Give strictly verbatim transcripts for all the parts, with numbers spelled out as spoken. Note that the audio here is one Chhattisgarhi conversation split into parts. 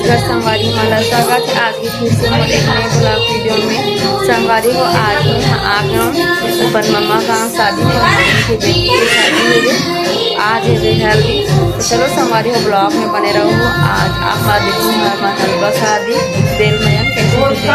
नमस्कार संगवारी मन ला, स्वागत हे आज के फिर से मोर एक नए vlog video में। संगवारी हो, आज मैं आ गे हंव अपन ममा गांव शादी में, ममा के बेटी के शादी हे रे, आज हे रे हल्दी। तो चलो संगवारी हो, vlog में बने रहो। आज आप मन देखहू हमर हल्दी शादी, तेल मयन कैसे होथे।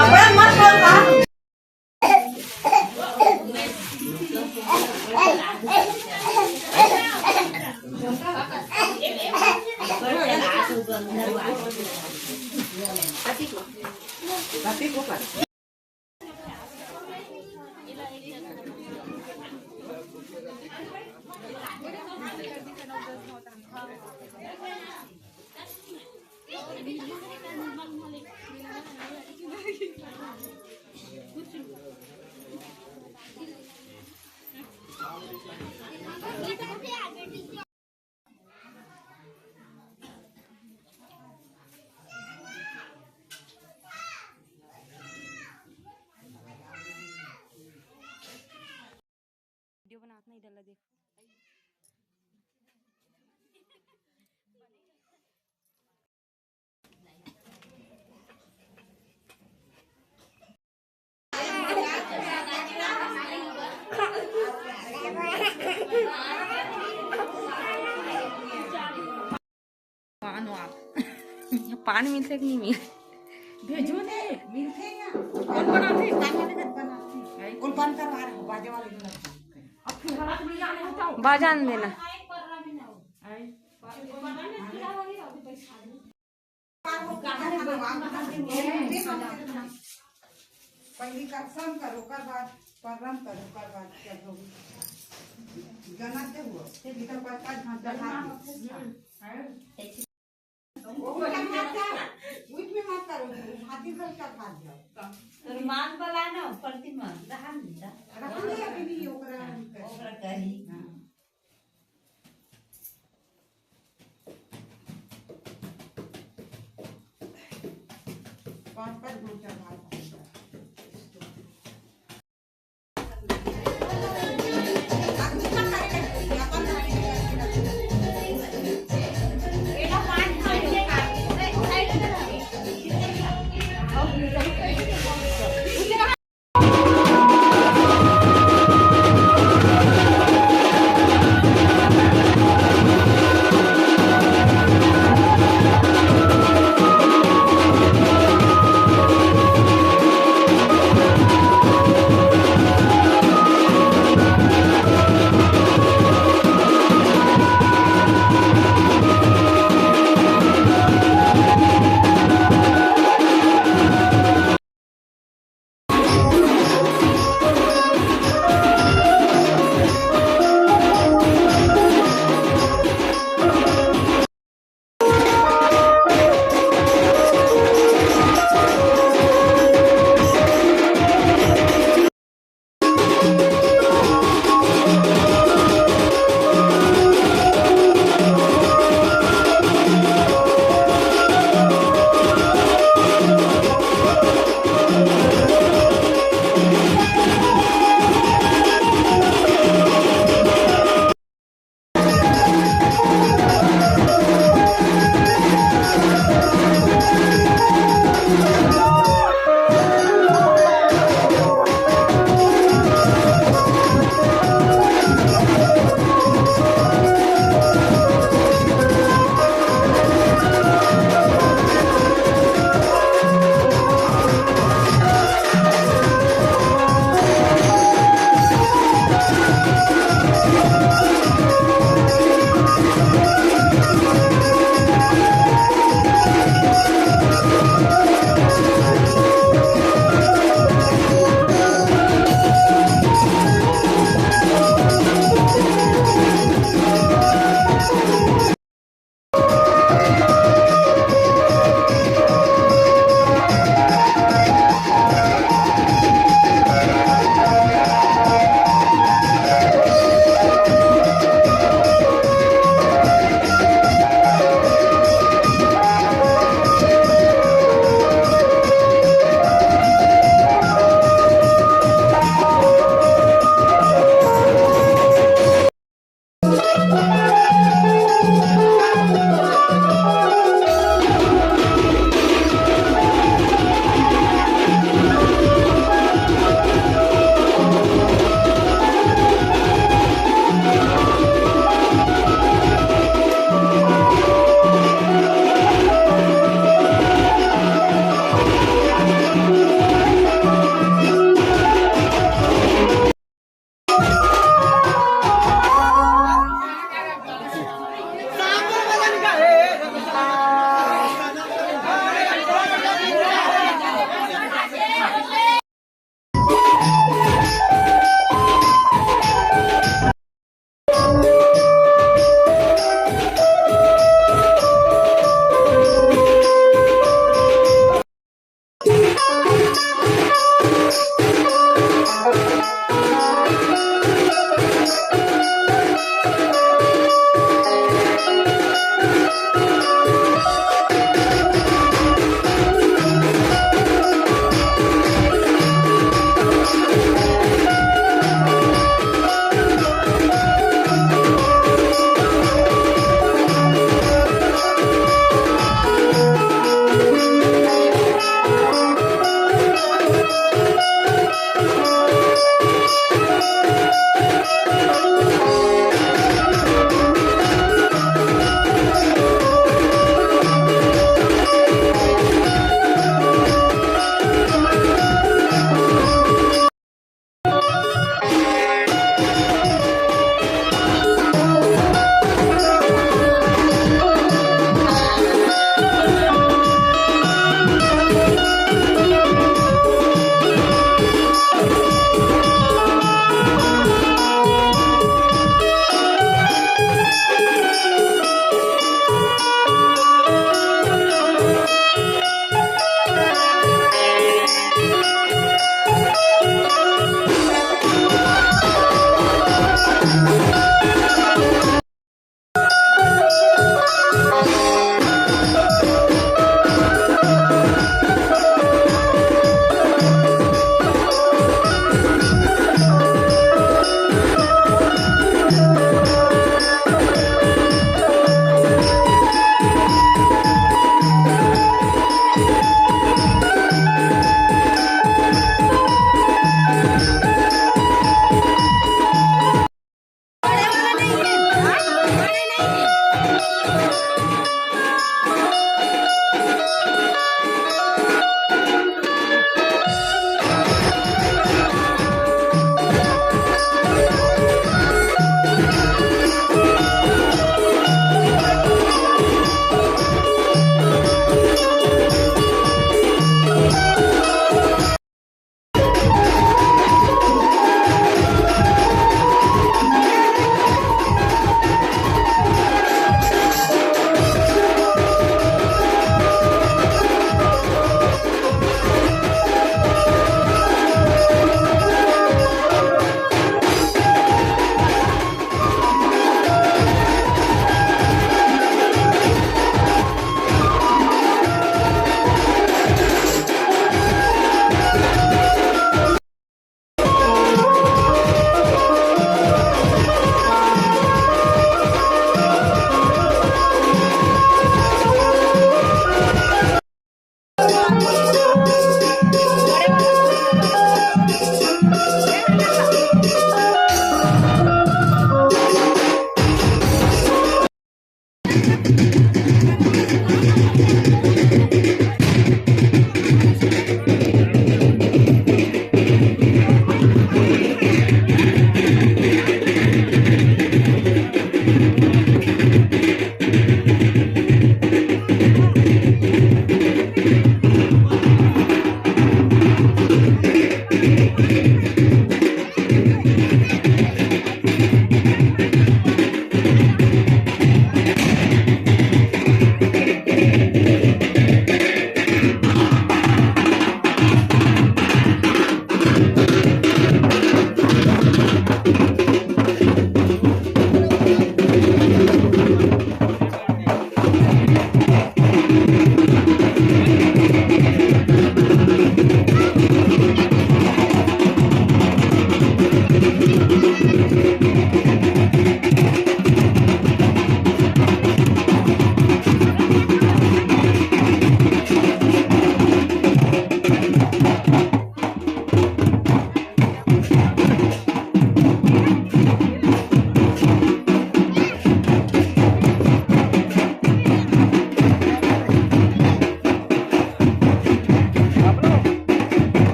वीडियो बनात नहीं डला, देखो। पान वान। पान मिलथे कि नहीं मिलथे? भेजो ने, मिलथे या? कौन बनाथे? पान वाले घर बनाथे। कौन बंद करवा रहा है? बाजे वाले घर। अब फिर हालत में आने हटाओ। बाजा न देना। आई। पहिली करसन कर, ओकर बाद परम कर, ओकर बाद क्या हो? गना दे हुआ, फिर भीतर पाँच, पाँच घंटा हाथ में। वो मत कर, उठ में मत करो, हाथी भर का खा जाओ। तो रुमाल वाला ना, प्रतिमा, रहन दे। रहन दे, अभी भी ओकरा ओकरा करी। हाँ। पाँच पाँच घंटा बाद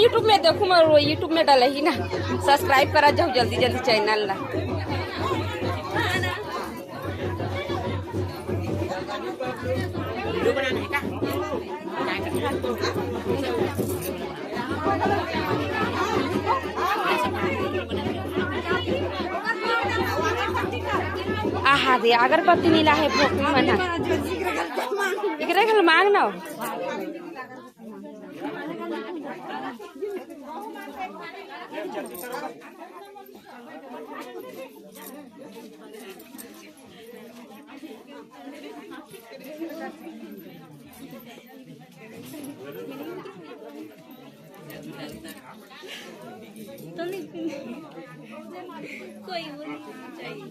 YouTube में देखू, मैं वो YouTube में डाले ही ना, subscribe करा जाऊ जल्दी जल्दी channel ला। आहा रे, अगरबत्ती नी लाहे भोकनी मन ह। एकरे घल मांग ना। तो नहीं, कोई वो नहीं चाहिए।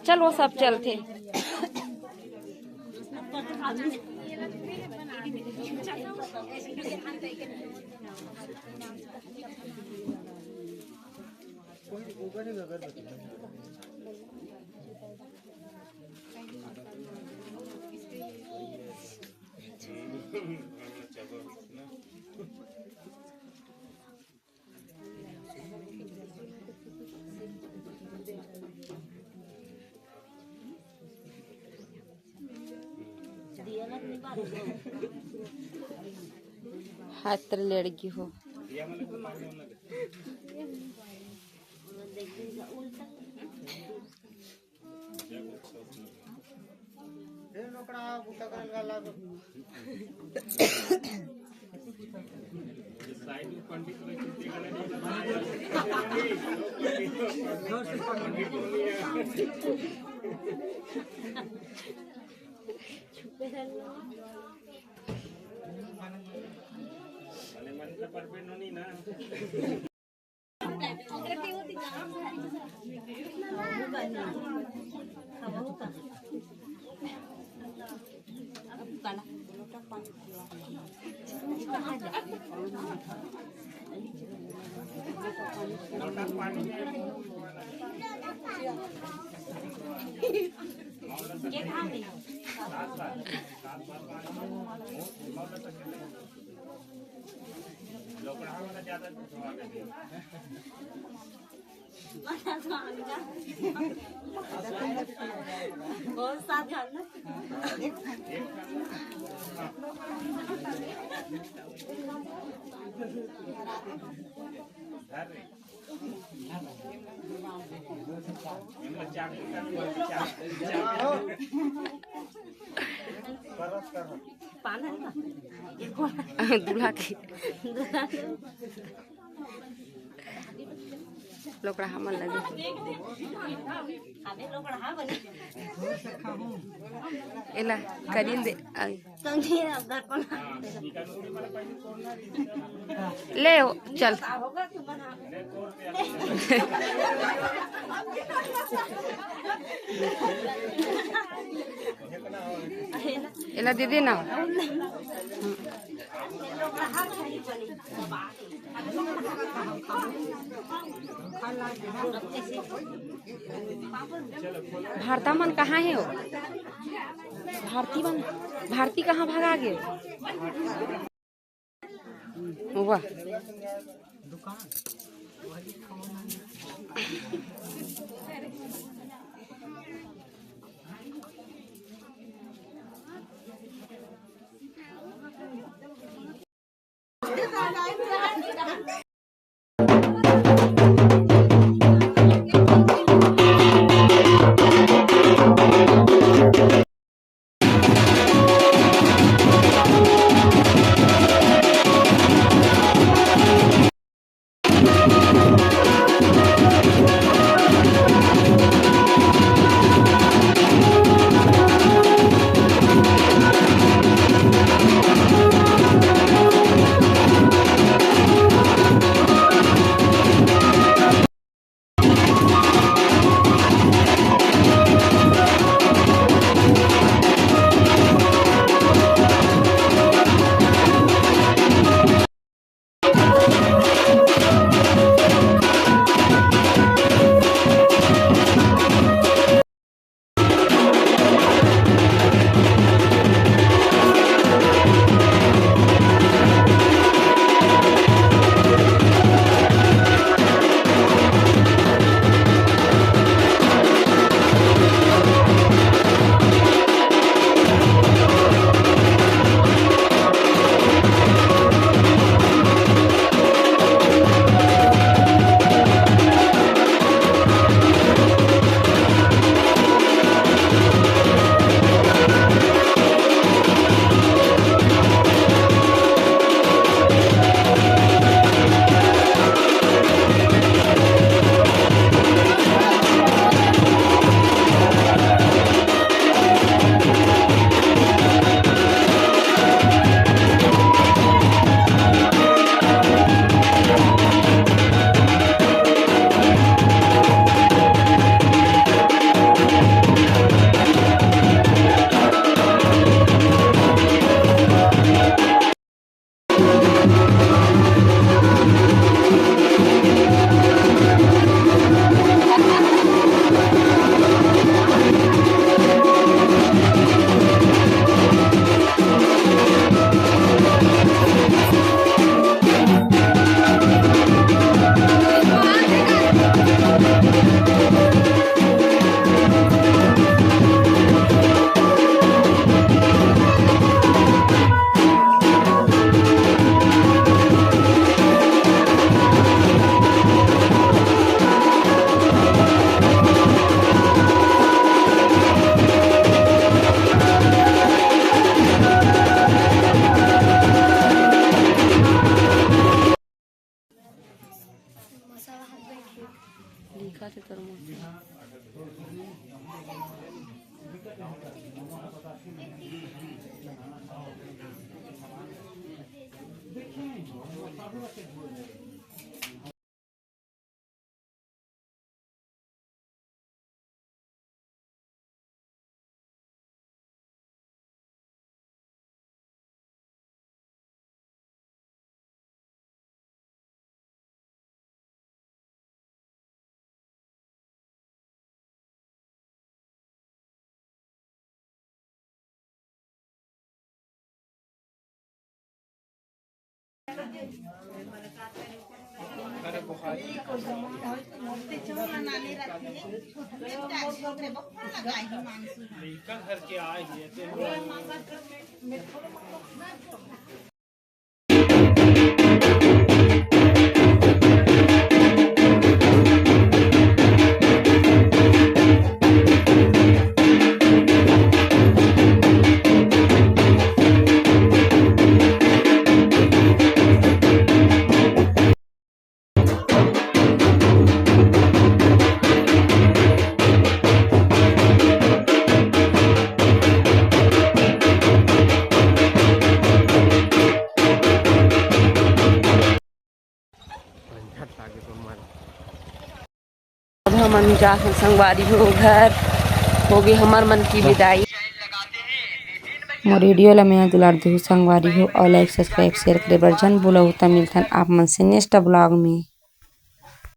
चल, वो सब चलथे। हाथ तर लड़की हो। बहुत साथ है ना। पान है ना? दूल्हा के। लोकड़ा हमन लगे। एला करीन दे। आ। ले, चल। एला दे दे ना। भारता मन कहाँ हे हो? भारती मन, भारती कहाँ भगा गे? वाह। अब हमन जाथन संगवारी हो घर, होगे हमर मन की विदाई। मोर वीडियो ला मया दुलार देहू संगवारी हो, और like, subscribe, share करे बर झन भूलहू। त मिलथन आप मन से next vlog में।